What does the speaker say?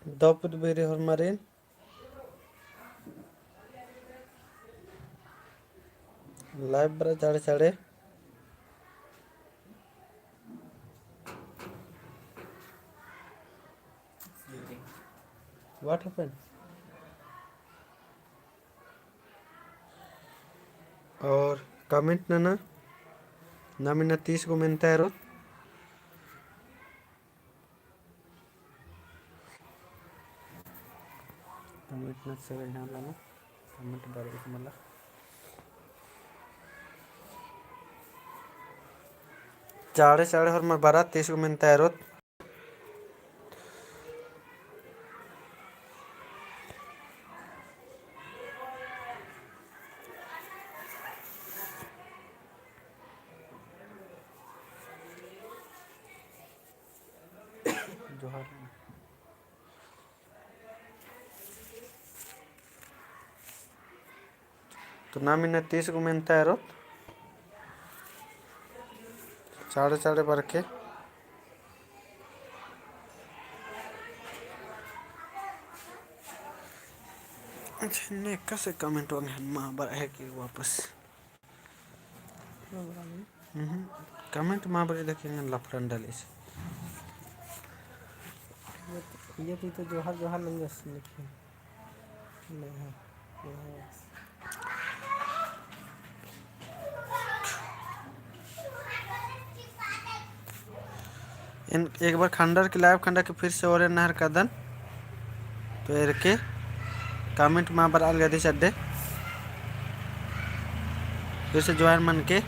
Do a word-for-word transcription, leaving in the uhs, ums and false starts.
दव पुत बेरी होरमारिन। Live बरआ चाड़े चाड़े। What happened? और comment नना, नाम इन्ना तीस गो मेन्ता एरोत। Comment नना सगले नाम लाना, comment बरआ मला। चाड़े चाड़े होरमर बरआ, तीस गो मेन्ता एरोत। जोहार। तो नाम इन्ना तीस गो मेन्ता एरोत। चाड़े चाड़े बरके। अच्छा, इन्ने एकासे comment ओंगेन मा बरआ है कि वापस। हम्म, comment मा बरआ, लेकिन लफड़न डाले से। ये तो, ये तो, तो जोहार, जोहार नंजस लिखे। नहीं है, नहीं है। एन एक बार खंडर की live खंडर की फिर से ओरे नहर कदन। तो एरके comment मा बरआ लगी अदी चड्डे। फिर से join मन के।